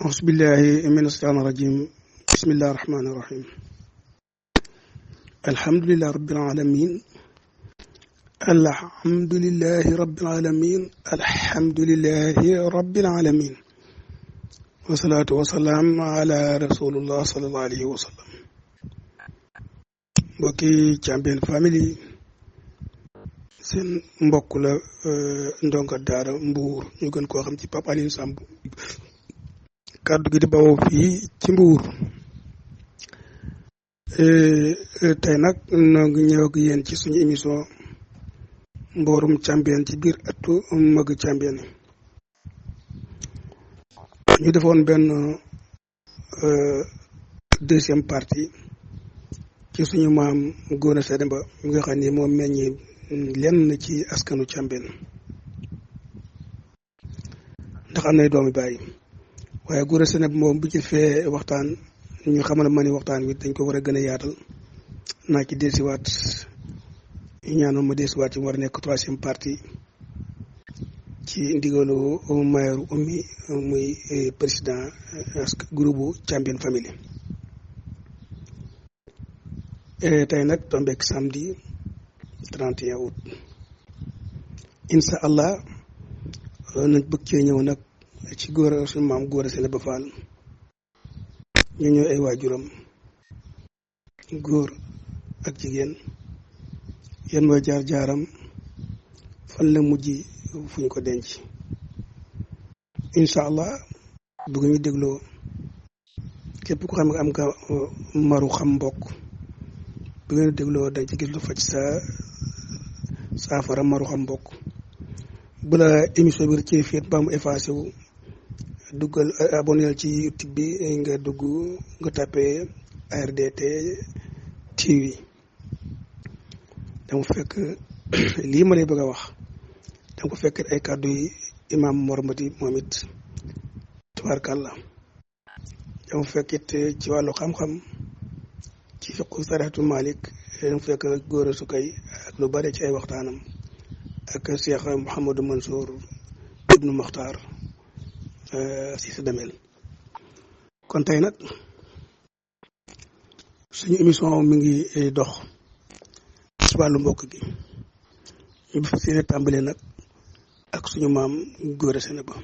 أعوذ بالله من الشيطان الرجيم بسم الله الرحمن الرحيم الحمد لله رب العالمين الحمد لله رب العالمين الحمد لله رب العالمين والصلاة والسلام على رسول الله صلى الله عليه وسلم mbokki Champion Family seen mbokk la ndonga daara Mbour ñu gën koo xam ci Pape Alioune Samb kàddu gi di bawoo fii ci Mbour tey nag noo ngi ñëw ak yéen ci suñu émission mboorum Champion ci biir ëttu mag Champion ñu defoon benn deuxième partie ci suñu maam Gora Séné Ba mi nga xam ni moom meññi lenn ci askanu Champion ndax am nay doomi bàyyi waaye Gora Séné Ba moom bu ci fee waxtaan ñu xamal ma ni waxtaan wi dañ ko war a gën a yaatal naa ci desiwaat ñu ñaanoon ma desiwaat ci mu war a nekk troisième partie ci ndigalu mayor ummi muy président groupe Champion Family tey nag tombeek samedi 31 août incha allah nañ bëgg cee ñëw nag ci suñu maam Gora Séné Ba Fall ñu ñëw ay waajuram góor ak jigéen yan mooy jaar-jaaram fan la mujj fu ñu ko denc incha allah bëgg ñu dégloo képp ku xam nga am nga maru xam mbokk bu ngeen dégloo dañ ci gis lu faj saafara maru xam mbokk bu la émission bi ci fiit ba mu effacé wu duggal abonné ci YouTube bi nga dugg nga tapé ARDT TV dama fekk lii ma lay bëgg a wax dama ko fekk ay kàddu yi imam Mor Mati moom it tubaarkàlla dama fekk it ci wàllu xam-xam ci fiqhu sarihatu Malik dama fekk Gora Sukay ak lu bari ci ay waxtaanam ak Cheikh Mouhamadou Mansour ibnu Makhtar si sa demel kon tey nag suñu émission mi ngi dox ci wàllu mbokk gi ñu fas yéene tàmbale nag ak suñu maam Gora Séné Ba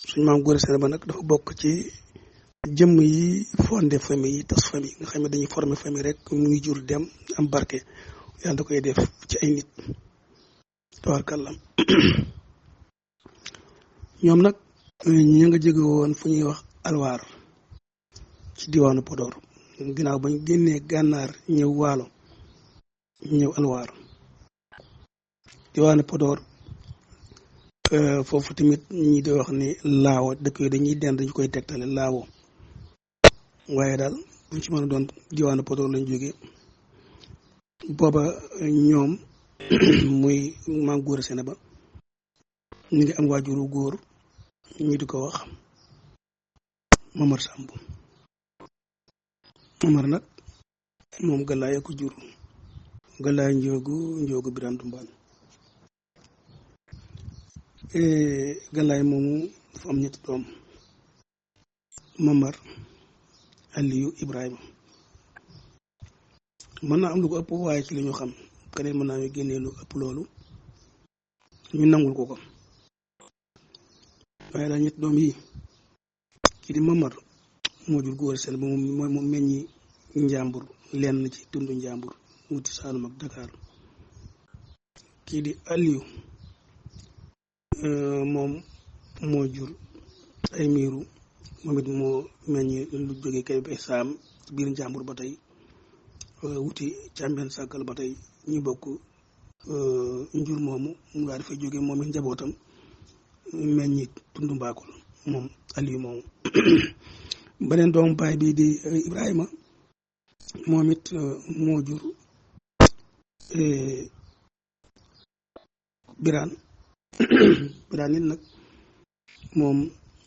suñu maam Gora Séné Ba nag dafa bokk ci jëmm yi fondé famille yi tas famille nga xam ne dañuy former famille rek muy jur dem am barke yàlla da koy def ci ay nit tabarkallam ñoom nag ñi nga jóge woon fu ñuy wax alwaar ci diwaanu Podor ginnaaw bañ génnee gànnaar ñëw waalo ñëw alwaar diwaanu Podor foofu tamit ñi di wax ni laawo dëkk yooyu dañuy dend dañu koy tegtale laawo waaye daal buñ ci mën a doon diwaanu Podor lañ jóge booba ñoom muy maam Gora Séné Ba ñu ngi am waajuru góor ñu di ko wax Mamar Samb Mamar nag moom Galaay ko jur Galaay njoogu Biram Dumbaan Galaay moomu dafa am ñetti doom Mamar Aliyu Ibrahima mën naa am lu ko ëpp waaye ci li ñu xam keneen mën naa ñu génnee lu ëpp loolu ñu nangul ko waaye daal ñetti doom yi kii di Mamar moo jur Gora Séné Ba moom meññi njàmbur lenn ci tundu njàmbur wuti Saalum ak Dakar kii di Aliou moom moo jur ay miiru moom it moo meññi lu jóge kay ba saam ci biir njàmbur ba tey wuti Champion sàkkal ba tey ñu bokk njur moomu mu daal dafay jóge moom it njabootam meññi tundu mbaakul moom Aliou moomu beneen doomu baay bii di Ibrahima moom it moo jur Biraan Biraan nit nag moom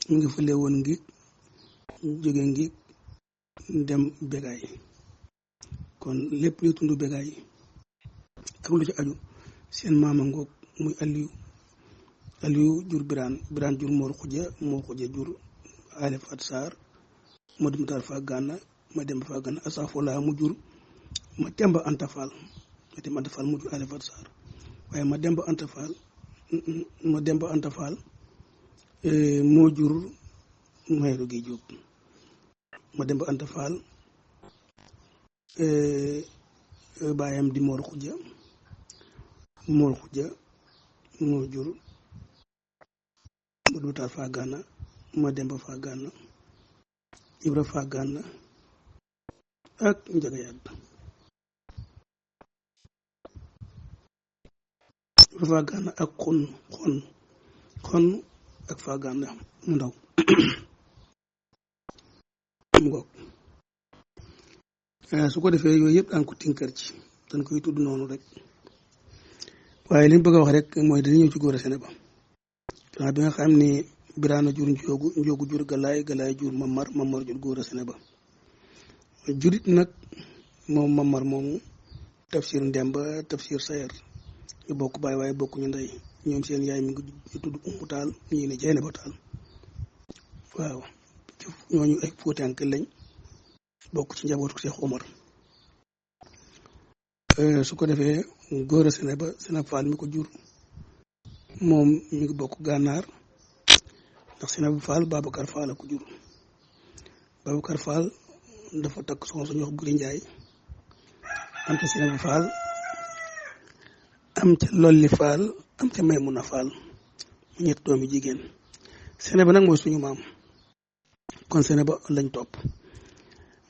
mu ngi fële woon ngi jóge ngi dem Begaay kon lépp luy tundu Begaay ak lu ci aju seen maama ngoog muy Aliou jur Biraan jur Mor Xuja jur Ali Fat Sarr Modou Moutar Fa Gana ma dem Fa Gana Asafula mu jur ma Demba Anta Fall ma Demba Anta Fall mu jur Ali Fat Sarr waaye ma Demba Anta Fall moo jur Mayru gi Jóob ma Demba Anta Fall baayam di Mor Xuja moo jur Modou Moutar Fa Gana ma Demba Fa Gana Ibra Fa Gana ak Njaga Yàdd Ibra Fa Gana ak xon ak Fa Gana mu ndaw mu ngoog su ko defee yooyu yëpp daan ko tinkër ci dañ koy tudd noonu rek waaye li ñu bëgg a wax rek mooy dañu ñëw ci Góora Sene Ba waaw bi nga xam ni Biraana jur Njoogu jur Galaay jur Mamar jur Góora Sene Ba jurit nag moom Mamar moomu Tafsir Ndemba Tafsir Sayer ñu bokk baay waaye bokkuñu ndey ñoom seen yaay mi ngi tudd Umu Taal ñii ne Jeyna Ba Taal waaw ñooñu ay Fuutank lañ bokk ci njabootu Cheikh Omar su ko defee Góora Sene Ba Sene Fall mi ko jur moom mi ngi bokk Gànnaar ndax Sene Fall Babacar Fall la ko jur Babacar Fall dafa takk soxna suñu wax Buri Njaay am ca Sene Fall am ca Lolli Fall am ca Maymuna Fall mu ñett doomi jigéen Sene Ba nag mooy suñu maam kon Sene Ba lañ topp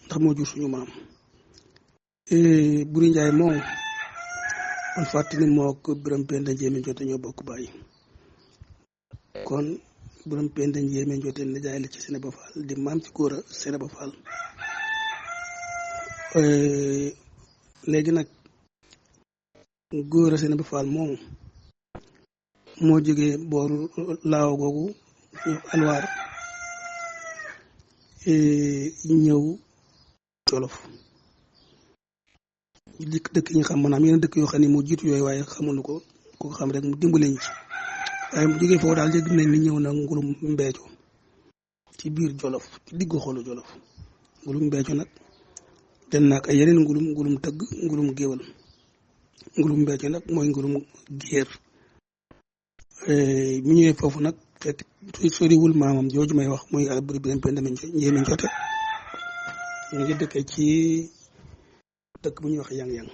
ndax moo jur suñu maam Buri Njaay moom kon fàttali moo ko Biram Penda Njéeme Njote ñoo bokk bàyyi kon Biram Penda Njéeme Njote ne jaay la ci Sene Ba Fall di maam ci Góora Sene Ba Fall léegi nag Góora Sene Ba Fall moomu moo jógee booru laaw googu alwaar ñëw Jolof dëkk yi ñu xam maanaam yeneen dëkk yoo xam ne moo jiitu yooyu waaye xamuñu ko ku ko xam rek mu dimbale ñu ci waaye mu jógee foofu daal dégg nañ ni ñëw na Ngulum Mbeeco ci biir Jolof ci diggu xolu Jolof Ngulum Mbeeco nag den naag ay yeneen ngulum tëgg ngulum géwal Ngulum Mbeeco nag mooy ngulum géer mu ñëwee foofu nag fekk soriwul maamam jooju may wax muy Alburi Biram Penda Njéeme Njote ñu ngi dëkkee ci dëkk bu ñuy wax yang-yang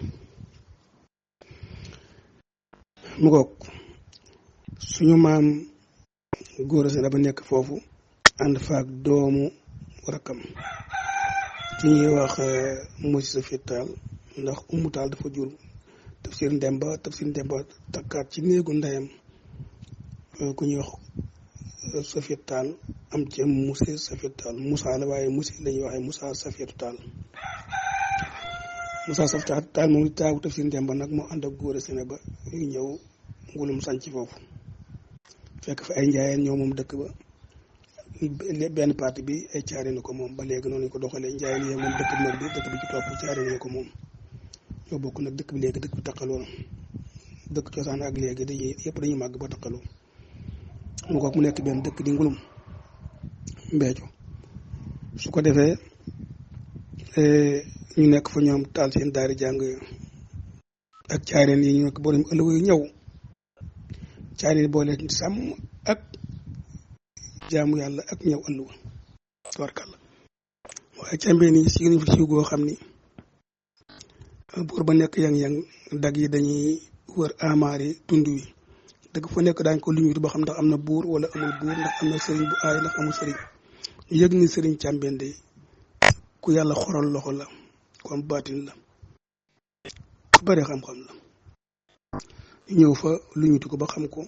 mu ngoog suñu maam Góora Sene Ba nekk foofu ànd faak doomu rakkam ci ñuy wax Mosi Safir Taal ndax Umu Taal dafa jur Tafsir Ndemba takkaat ci néegu ndeyam ku ñuy wax Safir Taal am ci Musa Safir Taal Musa la waaye Musi lañuy waxee Musa Safir Taal Musa Safir Taal moom taawu Tafsir Ndemba nag moo ànd ak Góora Sene Ba yu ñëw Ngulum sanc foofu fekk fa ay njaayeen ñoo moom dëkk ba benn parti bi ay caari na ko moom ba léegi noonu ñu ko doxalee njaayeen yee moom dëkk bi nag bi dëkk bi ci topp caari na ko moom ñoo bokk nag dëkk bi léegi dëkk bi taqaloo dëkk cosaan ak léegi dañuy màgg ba taqaloo mu ko mu nekk benn dëkk di Ngulum Mbeeco su ko defee ñu nekk fa ñoom taal seen daari jàng ak caareen yi ñu nekk borom ëllëg yu ñëw caareen boole sàmm ak jaamu yàlla ak ñëw ëllëg tabarkàlla waaye càmbeen yi si fi siiw goo xam ni buur ba nekk yang-yang dag yi dañuy wër amaar yi tund wi dëgg fa nekk daañ ko luñu ba xam ndax am na buur wala amul buur ndax am na sëriñ bu aay ndax amul sëriñ ñu yëg ni sëriñ càmbeen de ku yàlla xoral loxo la ku am baatin la ku bari xam-xam la ñu ñëw fa luñutu ko ba xam ko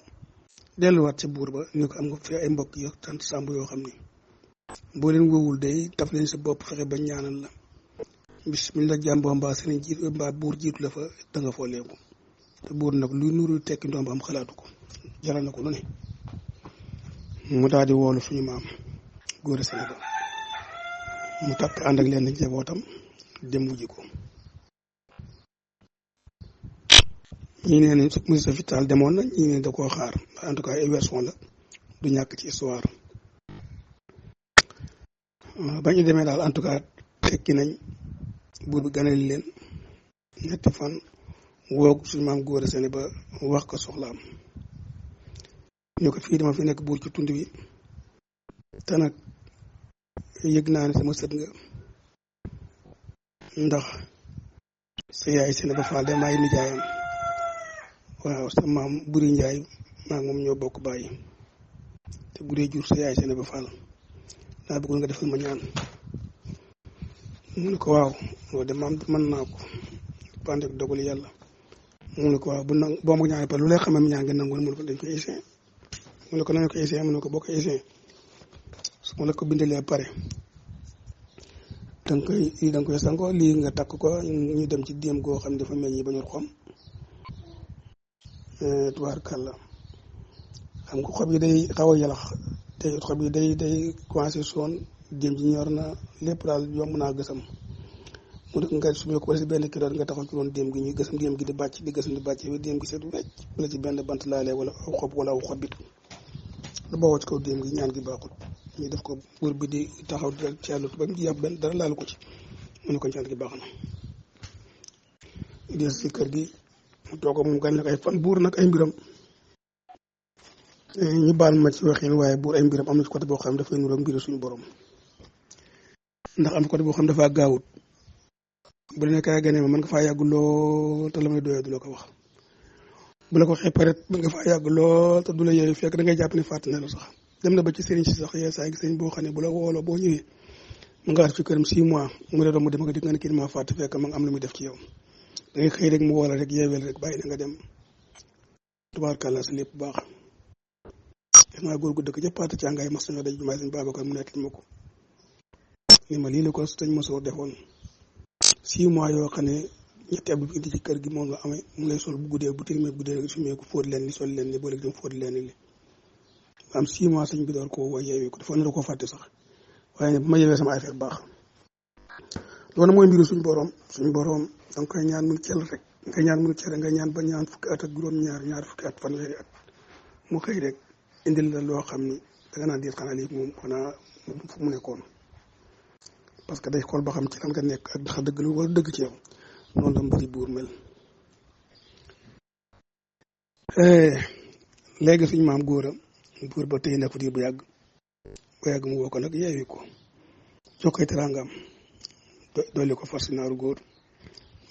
delluwaat ca buur ba ñu ko am nga fi ay mbokk yo tant sàmb yoo xam ni boo leen wowul day taf leen sa bopp fexe ba ñaanal la bismillah jàmboo mbaa sëriñ jiit mbaa buur jiitu la fa da nga fooleeku te buur nag luy nuru tekki ndoom am xalaatu ko jaral na ko lu ne mu daal di woolu suñu maam Góora Sene Ba mu takk ànd ak leen njabootam dem wujji ko ñii nee nañ Mosi Safir Taal demoon na ñii ne da koo xaar en tout cas ay version la du ñàkk ci histoire bañ ñu demee daal en tout cas tekki nañ buur bi ganali leen ñetti fan woog suñu maam góor a seeni ba wax ko soxlaam ñu ko fii dama fi nekk buur ci tund wi te nag yëg naa ne sama sët nga ndax sa yaay seeni ba faal de maay nijaayam waaw sa maam buri njaay maa moom ñoo bokk bàyyi te bu dee jur sa yaay seeni ba faal daa bëggoon nga defal ma ñaan mu ne ko waaw loolu de maam mën naa ko pande ak dogal yàlla mu ne ko waaw boo ma ñaanee pa lu lay xamam ñaan nga nangul mu ne ko dañ ko essayé mu ne ko nañ ko essayé mu ne ko boo ko essayé su ma la ko bindalee pare danga koy sangoo lii nga takk ko ñu dem ci déem goo xam ne dafa meññi ba ñor xom tubaar kàlla xam nga xob yi day xaw a yalax te xob yi day commencé soon déem ji ñor na lépp daal yomb naa gësam mu ne nga su ko si benn kilo nga taxaw ci woon déem gi ñuy gësam déem gi di bàcc di gësam di bàcc bi déem gi seet wecc wala ci benn bant laalee wala aw xob wala aw xobit da bawoo ci kaw déem gi ñaan gi baaxul ñu def ko buur bi di taxaw di ci àllut ba mu ci yàpp benn dara laalu ko ci mu ne ko ñaan gi baax na des ci kër gi mu toog moom gan nag ay fan buur nag ay mbiram ñu baal ma ci waxin waaye buur ay mbiram am na ci côté boo xam dafay nuroog mbiri suñu borom ndax am na côté boo xam dafaa gaawut bu la nekkee gane ma mën nga faa yàgg lool te la may doyee du la ko wax bu la ko waxee pare mën nga faa yàgg lool te du la yooyu fekk da ngay jàpp ne fàtte na la sax dem na ba ci sëriñ si sax yee saa gi sëriñ boo xam ne bu la wooloo boo ñëwee mu nga at ci këram 6 mois mu ne doon mu dem nga dig nga ne kii maa fàtte fekk ma nga am lu muy def ci yow da ngay xëy rek mu woola rek yeeweel rek bàyyi na nga dem tubaarkàlla sa lépp baax def naa góor gu dëkk ca Paate Càngaay mas nañoo daj jumaay sëñ Babacar mu nettali ma ko ni ma lii la ko sëñ Mosoo defoon 6 mois yoo xam ne ñetti at bi indi ci kër gi moom nga amee mu lay sol bu guddee bu tilimee bu guddee rek sumee ko fóot leen ni sol leen ni boo léegi dem fóot leen li am 6 mois sëñ bi door ko woo yeewee ko dafa ne da koo fàtte sax waaye bu ma yeewee sama affaire baax loolu mooy mbiru suñu borom danga koy ñaan mu cel rek nga ñaan mu cel nga ñaan ba ñaan fukki at ak juróom-ñaar ñaar fukki at fanweeri at mu xëy rek indil la loo xam ni danga naan diit xanaa lii moom xanaa fu mu nekkoon parce que day xool ba xam ci lan nga nekk ak ndax dëgg lu wala dëgg ci yow noonu la mbiri buur mel léegi suñu maam góor a buur ba tey nekk diir bu yàgg mu woo ko nag yeewi ko jox koy teraangam dolli ko farsi naaru góor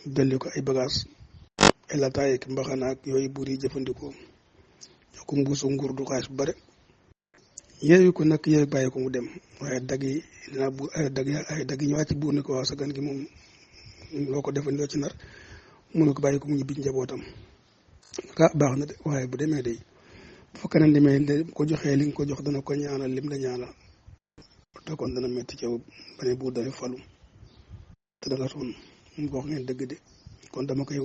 dolli ko ay bagage ay lataay ak mbaxana ak yooyu buur yi jëfandikoo jox ko mbuusu nguur du xaalis bu bare yeewi ko nag yeewi bàyyi ko mu dem waaye dag yi dinaa buur ay dag yi ñëwaat ci buur ne ko waaw sa gan gi moom loo ko defandoo ci nar mu ne ko bàyyi ko mu ñibbi njabootam baax na de waaye bu demee day bu fekkee ne demee ko joxee li nga ko jox dana ko ñaanal lim la ñaanal te kon dana métti ci yow ba ne buur dana falu te danga sonn mu ko wax ngeen dëgg de kon dama koy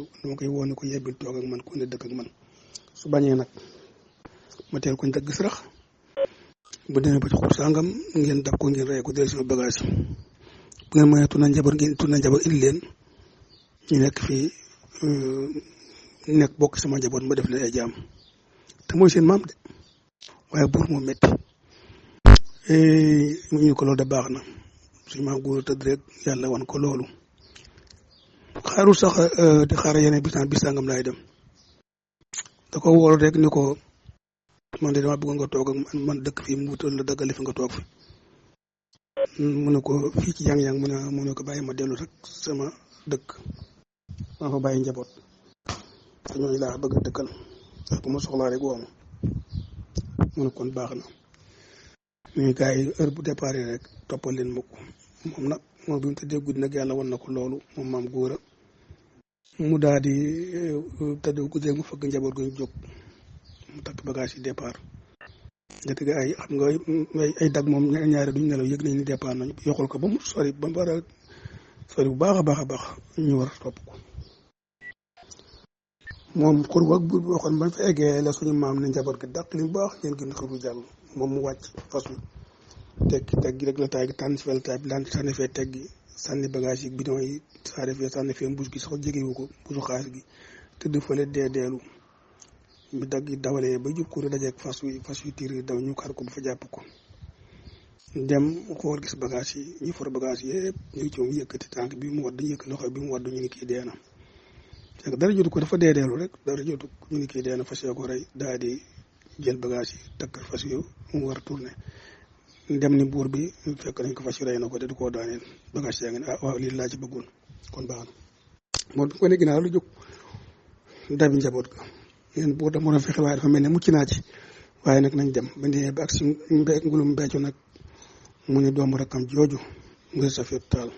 woone ko yebbil toog ak man ku ne dëkk ak man su bañee nag ma teel ko dëgg sarax bu demee ba ci xur sàngam ngeen dab ko ngeen rey ko del sama bagage bu ngeen mënee tuna njaboot indi leen ñu nekk fii nekk bokk sama njaboot ma def leen ay jaam te mooy seen maam de waaye buur moo métti mu ñu ko loolu da baax na suñu maam góor tëdd rek yàlla wan ko loolu xaarul sax di xaar yeneen bis sàngam laay dem da ko wóolu rek ni ko man de dama bëgg nga toog ak man dëkk fii mu wutal la daggali fi nga toog fi mu ne ko fii ci yang-yang mu ne ko bàyyi ma dellu rek sama dëkk maa fa bàyyi njaboot te ñooñu laa bëgg a dëkkal ndax bu ma soxlaa rek woo ma mu ne kon baax na ñu gars yi heure bu départ rek toppal leen mukk moom nag moom bi mu tëddee guddi nag yàlla wan na ko loolu moom maam góor a mu daal di tëdd guddi rek mu fëgg njaboot gu ñu jóg mu takk bagage yi départ njëkk ga ay xam nga ay dag moom ñaari duñ nelaw yëg nañ ni départ nañ yoxul ko ba mu sori ba mu war a sori bu baax a baax ñu war a topp ko moom xur wak buur bi waxoon bañ fa eggee la suñu maam ne njaboot gi dàq li bu baax ngeen gën xur bu jàll moom mu wàcc fas wi teggi rek la taay gi tànn si fee la taay bi daan sànni fee teggi sànni bagage yi bidon yi sànni fee mbuus gi sax jegewu ko mbuusu xaalis gi tëdd fële deelu bi dagg yi dawalee ba jub ko dajeeg fas wi tiir yi daw ñu kar ko bu fa jàpp ko dem xool gis bagage yi ñu for bagage yëpp ñu ci moom yëkkati tànk bi mu wadd yëkkati loxo bi mu wadd ñu ni kii dee na fekk dara jotu ko dafa deedeelu rek dara jotu ñu ni kii dee na fas yoo ko rey daal di jël bagage yi takk fas yu mu war a tourné dem ni buur bi fekk nañ ko fas yu rey na ko te du koo daaneel bagage yaa ngi ne waaw lii laa ci bëggoon kon baax na moom bi ko ne ginnaaw la jóg dabi njaboot ga leen buur da moo doon fexe waaye dafa mel ne mucc naa ci waaye nag nañ dem ba ndee ba ak si ngulum mbecco nag mu ne doomu rakkam jooju Moussa Safi Tall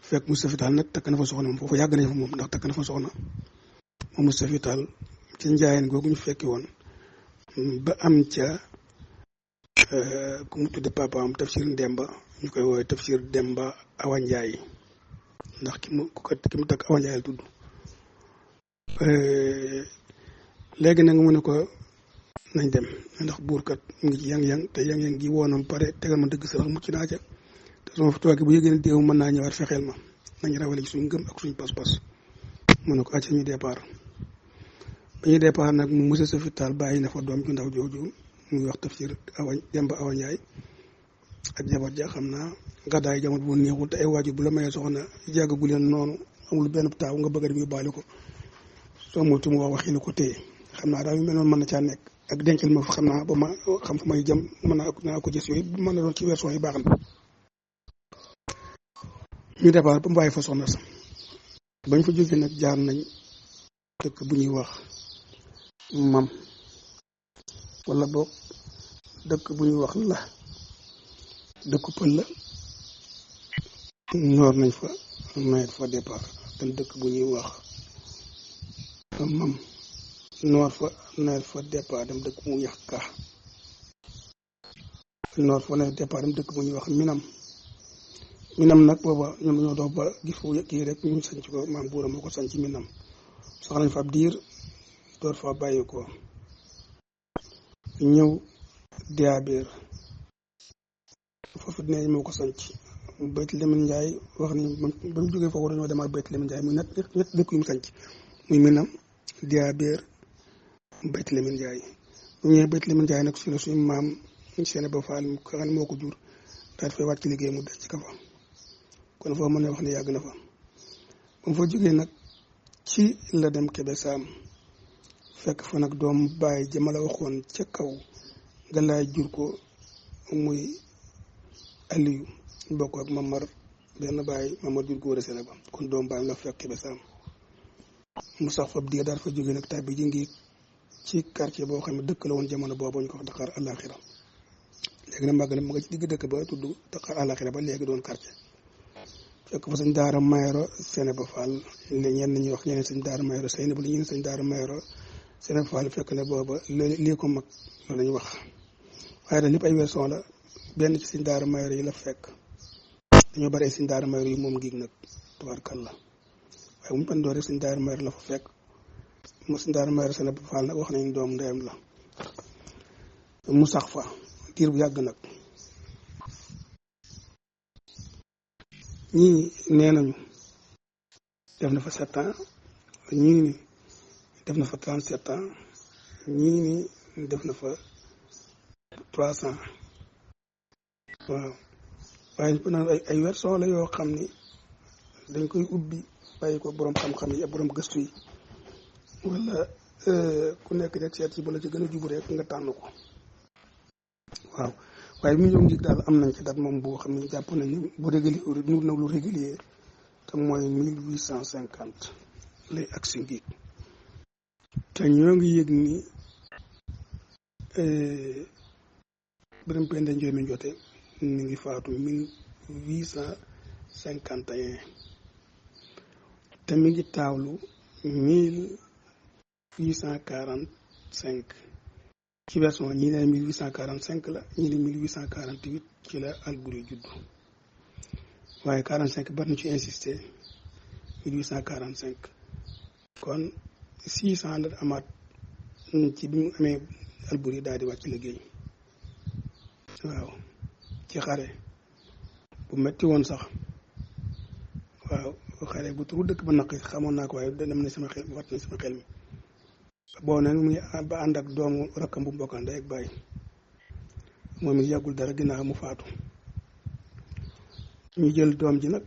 fekk Moussa Safi Tall nag takk na fa soxna moom foofu yàgg nañ fa moom ndax takk na fa soxna moom Moussa Safi Tall ci njaayeen googu ñu fekki woon ba am ca ku mu tudde papaam Tafsir Demba ñu koy woowee Tafsir Demba Awa Njaay ndax ki mu takk Awa Njaay la tudd léegi nag mu ne ko nañ dem ndax buur kat mu ngi ci yang-yang te yang-yang gi woonam pare tegal ma dëgg sarax mucc naa ca te sama fa toogee bu yëgee ne déew mën naa ñëwaat fexeel ma nañ rawale ci suñ ngëm ak suñ pas-pas mu ne ko acca ñu départ ba ñuy départ nag mu Moussa Safi Tall bàyyi na fa doom ju ndaw jooju muy wax Tafsir Demba Awa Njaay ak jabar ja xam naa gàddaay jamono bu neexul te ay waajur bu la mayee soxna jàggagu leen noonu amul benn taaw nga bëgg a dem yóbbaale ko soo moytu mu wax waxi lu ko téye xam naa daal yu mel noonu mën na caa nekk ak dencal ma fa xam naa ba ma xam fu may jëm naa ko gis yooyu mën na doon ci version yi baax na ñu départ ba mu bàyyi fa soxna sa bañ fa jógee nag jaar nañ dëkk bu ñuy wax mam wala boog dëkk bu ñuy wax la dëkku pël la noor nañ fa nawet fa départ dem dëkk bu ñuy wax mam noor fa nawet fa départ dem dëkk bu ñuy wax ka noor fa nawet départ dem dëkk bu ñuy wax minam nag booba ñoom dañoo dox ba gis fu kii rek ñu sanc ko maam buura moo ko sanc minam sax nañ fa ab diir door fa bàyyi ko ñëw Diabéer foofu dinañ moo ko sanc Bayt Lemin Njaay wax ni ba mu jógee foofu dañoo demaat Bayt Lemin Njaay muy ñett dëkk yu mu sanc muy minam Diabéer Bayt Lemin Njaay bu ñëwee Bayt Lemin Njaay nag su la suñu maam Seene ba Faal ka xam ne moo ko jur daal fay wàcc liggéey mu denc ka fa kon foo mën a wax ne yàgg na fa ba mu fa jógee nag ci la dem Kébé Saam fekk fa nag doom bàyyi jëma la waxoon ca kaw nga laay jur ko muy Aliou bokk ak Mamar benn bàyyi Mamar jur góor a sene ba kon doom bàyyi la fekk Kébé Saam mu sax fab diir daal fa jógee nag tàbbi ji ngi ci quartier boo xam ne dëkk la woon jamono boobu ñu ko wax Dakar Alaxira léegi nag màgg na mu nga ci digg dëkk ba tudd Dakar Alaxira ba léegi doon quartier fekk fa sëñ daara Mayoro Sene ba Fall ñenn ñi wax ñeneen sëñ daara Mayoro Sene ba li ñeneen sëñ daara Mayoro Sene ba Fall fekk na booba lii ko mag loolu la ñu wax waaye daal lépp ay version la benn ci sëñ daara Mayoro yi la fekk dañoo bari ay sëñ daara Mayoro yi moom giig nag tubaarkalla waaye bu mu pan doo rek sëñ daara Mayoro la fa fekk mo sëñ daara Mayoro Sene ba Fall nag wax nañ doom ndeyam la mu sax fa diir bu yàgg nag ñii nee nañu def na fa 7 ans ñii ni def na fa 37 ans ñii ni def na fa 300 waaw waaye ay version la yoo xam ni dañ koy ubbi bàyyi ko boroom xam-xam yi ak boroom gëstu yi wala ku nekk rek seet si bu la ci gën a jubu rek nga tànn ko waaw waaye bi mu ñëw ngi daal am nañ ci date moom boo xam ne jàpp nañ ni bu régulier nur na lu régulier te mooy 1850 lay agsi ngiig te ñoo ngi yëg ni Biram Penda Njoome Njote mi ngi faatu 1851 te mi ngi taawlu 1845 ci version ñii ne 1845 la ñii ne 1848 ci la Alburi juddu waaye 45 bari na ci insisté 1845 kon 600 la amaat ci bi mu amee Alburi daal di wàcc liggéey waaw ci xare bu metti woon sax waaw xare bu turu dëkk ba naq xamoon naa ko waaye dem na sama xel wat na sama xel mi boo nag mu ngi ba ànd ak doomu rakkam bu mbokkal ndey ak baay moom it yàggul dara ginnaaw mu faatu ñu jël doom ji nag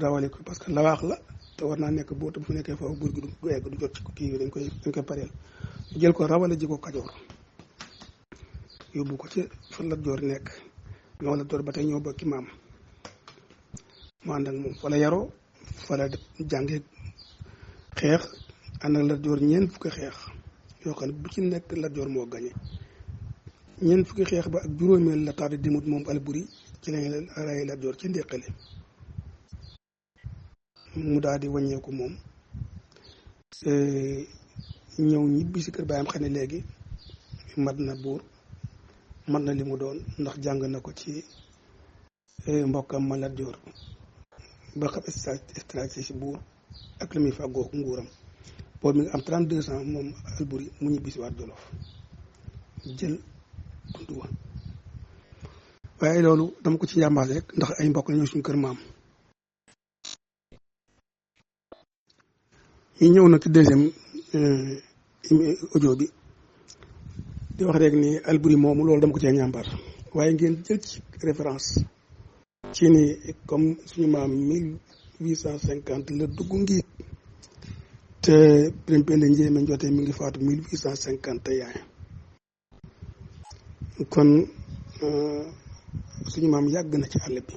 rawale ko parce que lawaax la te war naa nekk boo te bu fa nekkee foofu buur gi du egg du jot ci kii yi dañ koy pareel ñu jël ko rawale ji ko Kajoor yóbbu ko ci fa Lat Joor nekk ñoo Lat Joor ba tey ñoo bokki maam mu ànd ak moom fa la yaroo fa la jàngee xeex ànd ak Lat Joor ñeent fukki xeex yoo xam ne bu ci nekk Lat Joor moo gañe ñeent fukki xeex ba ak juróomeel la tardé dimut moom Alburi ci lañ ray Lat Joor ci ndéqale mu daal di wàññeeku moom ñëw ñibbi si kër baayam xam ne léegi mat na buur mat na li mu doon ndax jàng na ko ci mbokkam ma Lat Joor ba xam stratégie si buur ak li muy fàggoo nguuram boobu mi ngi am 32 ans moom Alburi mu ñibbi si waat Jolof jël tund wa waaye loolu dama ko ci njàmbaas rek ndax ay mbokk la ñëw suñu kër maam ñu ñëw nag ci deuxième audio bi di wax rek ni Alburi moomu loolu dama ko cee ñàmbar waaye ngeen jël ci référence ci ni comme suñu maam 1850 la dugg ngiit te Birame Penda Ndiémé Ndiotté mi ngi faatu 1851 kon suñu maam yàgg na ci àll bi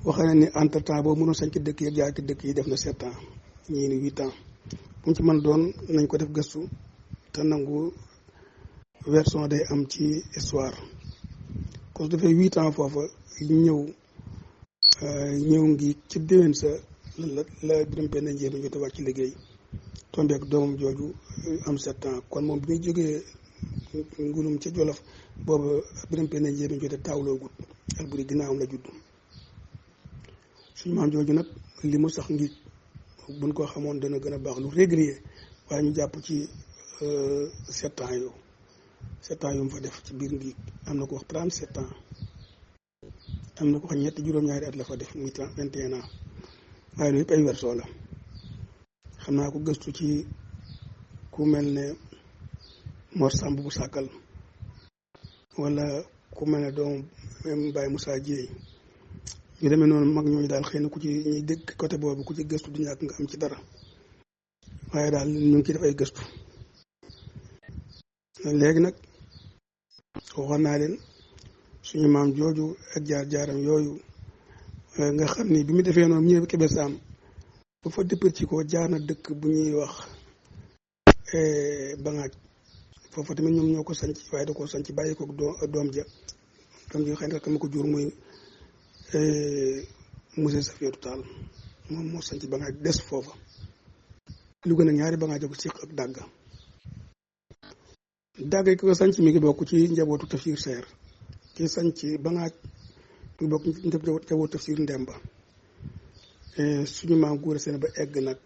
wax na ni entre temps boobu mënoo sañ ci dëkk yi jaar ci dëkk yi def na 7 ans ñii ni 8 ans bu mu ci mën doon nañ ko def gëstu te nangu version day am ci histoire kon su defee 8 ans foofa ñëw ngi ci déwén sa la Birame Penda Ndiémé Ndiotté wàcc ci liggéey tombeek doomam jooju am 7 ans kon moom bi muy jógee ngulum ca Jolof boobu Birame Penda Ndiémé Ndiotté taawloo gut Alburi ginnaawam la juddu suñu maam jooju nag li mu sax ngi buñ ko xamoon dana gën a baax lu régulier waaye ñu jàpp ci 7 ans yow 7 ans yu mu fa def ci biir ngi am na ko wax 37 ans am na ko wax ñetti juróom-ñaari at la fa def muy 21 ans waaye loolu yëpp ay verso la xam naa ko gëstu ci ku mel ne Mor Samb bu Sàkkal wala ku mel ne doomu Baye Moussa Dieye ñu demee noonu mag ñooñu daal xëy na ku ci ñuy dégg côté boobu ku ci gëstu du ñàkk nga am ci dara waaye daal ñu ngi ciy def ay gëstu léegi nag waxoon naa leen suñu maam jooju ak jaar-jaaram yooyu nga xam ni bi mu defee noonu ñëwee Kébé Sam bu fa dëppër ci ko jaar na dëkk bu ñuy wax Bangaaj foofu tamit ñoom ñoo ko sanc waaye da koo sanc bàyyi ko doom ja doom ji xëy na ka ma ko jur muy monsieur Safiatou Tall moom moo sanc Bangaaj des foofa lu gën a ñaari Bangaaj ko siq ak dàgg yi ko sanc mi ngi bokk ci njabootu Tafsir Seer ki sanc Bangaaj mi ngi bokk njabootu Tafsir Ndemba suñu maam góor seen ba egg nag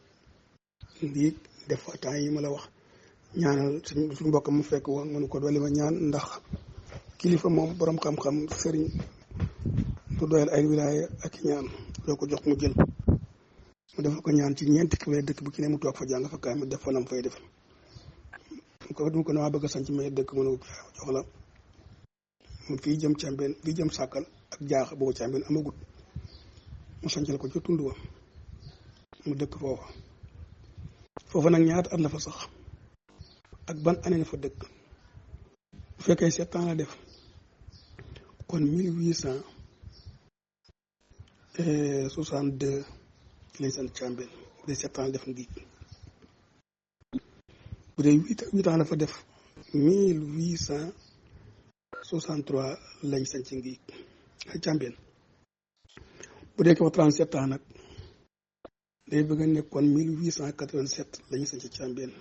lii def fa temps yi ma la wax ñaanal suñu mbokk mu fekk woon mënu ko dolli ma ñaan ndax kilifa moom borom xam-xam sëriñ du doyal ay wilaaya ak ñaan loo ko jox mu jël mu defal ko ñaan ci ñeenti kilomètre dëkk bu ci ne mu toog fa jàng fa kaay mu def fa nam fay def mu ko naa bëgg a sanc may dëkk mu ne ko jox la mu fii jëm Càmbeen fii jëm Sàkkal ak jaax boobu Càmbeen amagut mu sancal ko ci tund wa mu dëkk foofa nag ñaata at la fa sax ak ban année la fa dëkk bu fekkee 7 ans la def kon 1862 lañ sant Càmbeen bu dee 7 ans la def ngi bu dee 8 ans la fa def 1863 lañ sant ci ngi Càmbeen bu dee ko 37 ans nag day bëgg a nekkoon 1887 la ñu sañ ci Càmbeen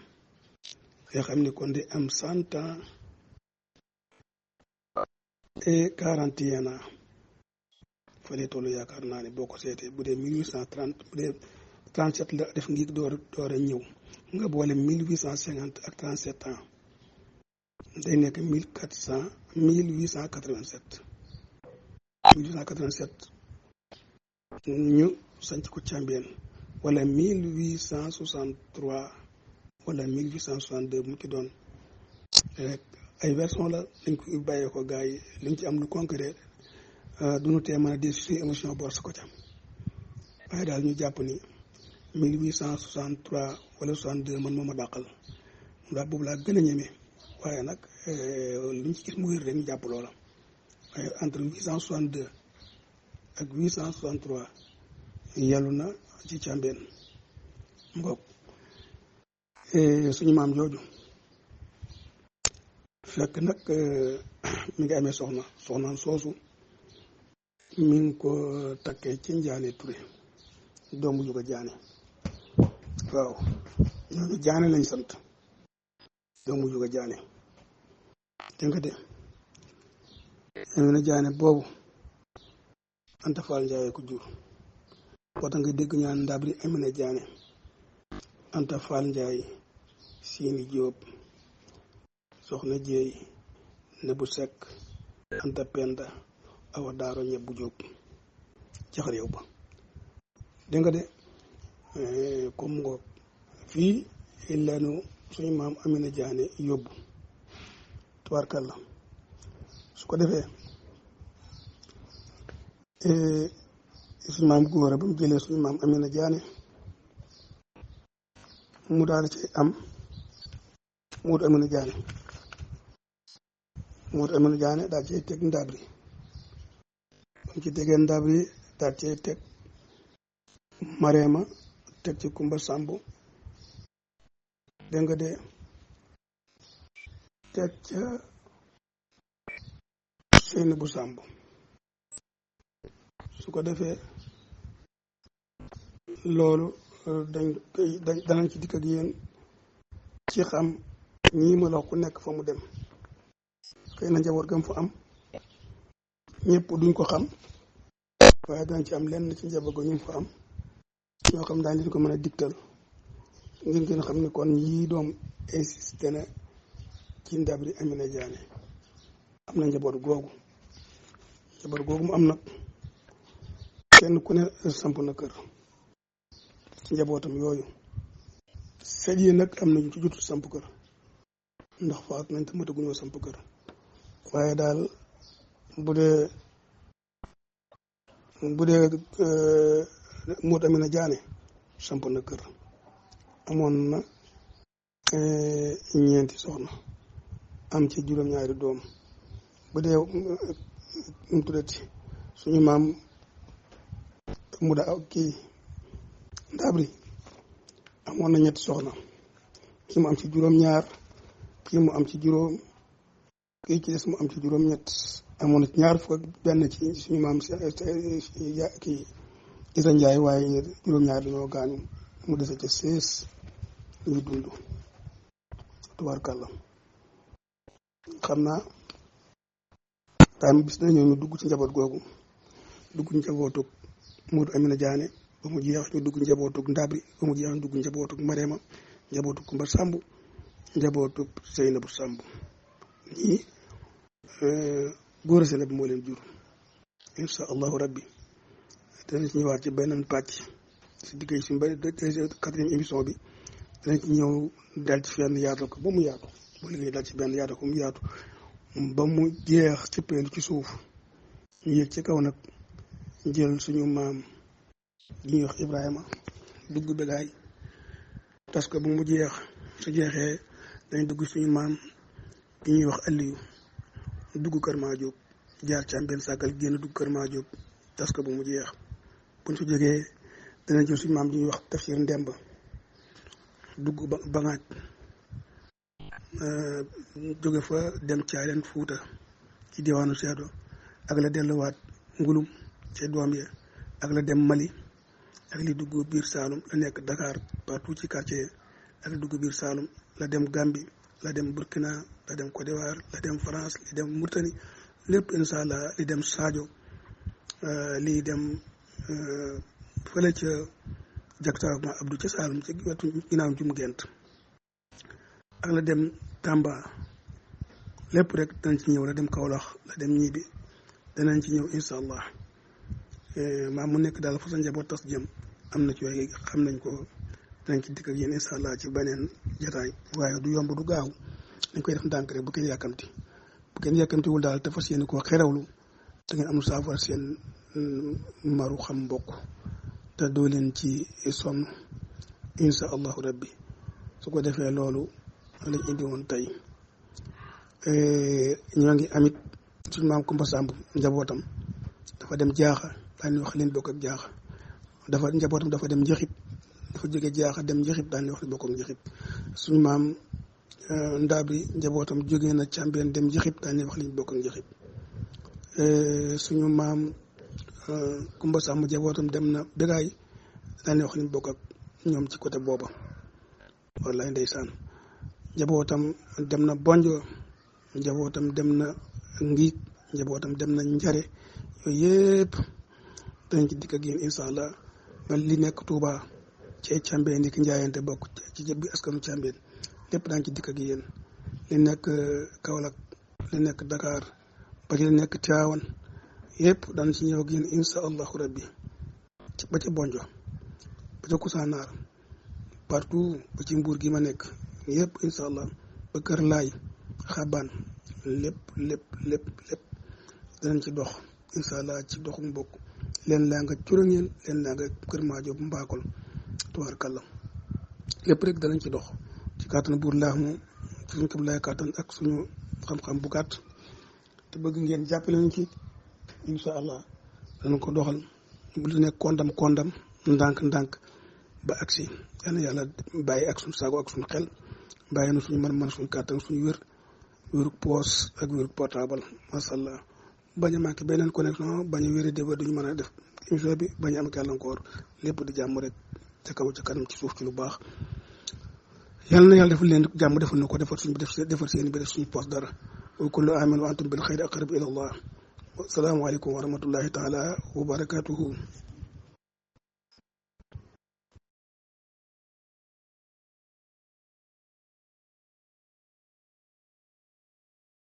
nga xam ne kon di am 100 ans et 41 ans fa lay tollu yaakaar naa ne boo ko seetee bu dee 1830 bu dee 37 la def ngi door a ñëw nga boole 1850 ak 37 ans day nekk 1887 ñu sanc ko Càmbeen wala 1863 wala 1862 mu ci doon rek ay version la dañ ko bàyyee ko gars yi liñ ci am lu concret duñu tee mën a des suñu émotion bor sa ko ca waaye daal ñu jàpp ni 1863 wala 62 man moo ma dàqal moom daal boobu laa gën a ñeme waaye nag li ñu ci gis mu wér rek ñu jàpp loola waaye entre 862 ak 863 yellu na ci càmbeen ngoog suñu maam jooju fekk nag mi ngi amee soxnaam soosu mi ngi ko takkee ci Njaane Ture doomu Juga Jaane waaw ñooñu Jaane lañ sant doomu Juga Jaane dégg nga de Amina Jaane boobu Anta Faal Njaay ko jur moo tax nga dégg ñaan Ndabri Amina Jaane Anta Faal Njaay Siini Jóob Soxna Jéey Nebu Sekk Anta Penda Awa Daaro Ñebbu Jóob ca réew ba dégg nga de comme ngoog fii lanu suñu maam Amina Jaane yóbbu tubaarkàlla su ko defee suñu maam góor ba mu jëlee suñu maam Amina Jaane mu daal ci am Moodu Amina Jaane daal cay teg Ndabri ba mu ci tegee Ndabri daal cay teg Mareema teg ci Kumba Sambu dégg nga de teg ca Seyni bu Sambu su ko defee loolu danañ ci dikk ak yéen ci xam ñii ma la wax ku nekk fa mu dem xëy na njaboot gam fa am ñëpp duñ ko xam waaye danañ ci am lenn ci njaboot ga ñu fa am ñoo xam daañu leen ko mën a digtal ngeen gën a xam ni kon yii doom insisté na ci Ndabri Amina Jaane am na njaboot googu mu am nag kenn ku ne samp na kër ci njabootam yooyu sëj yi nag am nañu ci jotul samp kër ndax faat nañ te mataguñoo samp kër waaye daal bu dee Moodu Amina Jaane samp na kër amoon na ñeenti soxna am ci juróom-ñaari doom bu dee mu tuddati suñu maam mu da kii Ndabri amoon na ñetti soxna kii mu am ci juróom-ñaar kii mu am ci juróom kii ci des mu am ci juróom-ñett amoon na ci ñaar fukk ak benn ci suñu maam kii Isa Njaay waaye juróom-ñaar dañoo gaañu mu dese ca 16 ñuy dund tubaarkàlla xam naa daam bis nañoo ñu dugg ci njaboot googu dugg njabootug Moodu Amina Jaane ba mu jeex ñu dugg njabootug Ndabri ba mu jeex ñu dugg njabootug Mareema njabootug Kumba Sambu njabootug Seynabu Sambu ñii góor a sele bi moo leen jur insha allahu rabbi danañ ci ñëwaat ci beneen pàcc si diggéey suñu quatrième émission bi danañ ci ñëw dal ci fenn yaatal ko ba mu yaatu bu liggéey dal ci benn yaatal ko mu yaatu ba mu jeex ci peelu ci suuf ñu yëg ci kaw nag jël suñu maam gi ñuy wax Ibrahima dugg bégaay tas ko ba mu jeex su jeexee dañ dugg suñu maam gi ñuy wax Aliyu dugg Kër Maajóob jaar ci am benn sàkkal génn dugg Kër Maajóob tas ko ba mu jeex buñ fa jógee danañ jël suñu maam gi ñuy wax Tafsir Ndemba dugg Bangaaj jóge fa dem Caaleen Fuuta ci diwaanu Seedo ak la delluwaat Ngulum ci doom ya ak la dem Mali ak li dugg biir Saalum la nekk Dakar partout ci quartier ak la dugg biir Saalum la dem Gambie la dem Burkina la dem Côte d'Ivoire la dem France li dem Mauritanie lépp incha allah li dem Sadio lii dem fële ca Jakta ma Abdou ca Saalum ci wetu ginnaaw jum gent ak la dem Tamba lépp rek danañ ci ñëw la dem Kaolack la dem ñibi danañ ci ñëw incha allah maam mu nekk daal fa sa njaboot tas jëm am na ci yooyu xam nañ ko danañ ci dikk ak yéen incha allah ci beneen jotaay waaye du yomb du gaaw dañ koy def ndànk rek bu kenn yàkkamti bu kenn yàkkamtiwul daal te fas yéene koo xerawlu te ngeen amul saafara seen maru xam mbokk te doo leen ci sonn insha allahu rabbi. su ko defee loolu lañ indi woon tey ñoo ngi amit suñu maam Kumba Samb njabootam dafa dem jaaxa daan wax leen bokk ak jaaxa njabootam dafa dem njëxib dafa jóge jaaxa dem njëxib daan wax leen bokk ak njëxib suñu maam Ndabri njabootam jóge na Càmbeen dem njëxib daan wax leen bokk ak njëxib suñu maam Kumba Samb njabootam dem na Bégaay daan wax leen bokk ak ñoom ci côté booba wallaay ndeysaan njabootam dem na Bonjo njabootam dem na Ngiig njabootam dem na Njare yooyu yëpp dañ ci dikk ak yéen incha allah man li nekk Touba ci Càmbeen ni ki njaayante bokk ci jëb bi askanu Càmbeen lépp daañ ci dikk ak yéen li nekk Kaolack li nekk Dakar ba ci li nekk Tivaouane yëpp daan ci ñëw ak yéen incha allahu rabbi ba ca Bonjo ba ca Kousanaar partout ba ci Mbuur gi ma nekk yëpp incha allah ba Kër Laay Xabaan lépp danañ ci dox incha allah ci doxu mbokk leen laa nga curangeen leen laa nga Kër Maajob Mbaakol tubaarkàlla lépp rek danañ ci dox ci kàttan buur laax mu ci suñu kam laay kàttan ak suñu xam-xam bu gàtt te bëgg ngeen jàppale ñu ci incha allah danañ ko doxal lu nekk kondam ndànk ba agsi yal na yàlla bàyyi ak suñu sago ak suñu xel bàyyi na suñu man suñu kàttan suñu wérug poos ak wérug portable masha allah bañ a manqué beneen connexion bañ a wéri déba duñu mën a def émission bi bañ a am gàllankoor lépp di jàmm rek ca kaw ca kanam ci suuf ci lu baax yàlla na yàlla defal leen jàmm defal na ko defal seen bi def suñu poos dara wa kullu amin wa antum bil xayri aqrab ila allah assalaamu aleykum wa rahmatullahi taala wa barakatuhu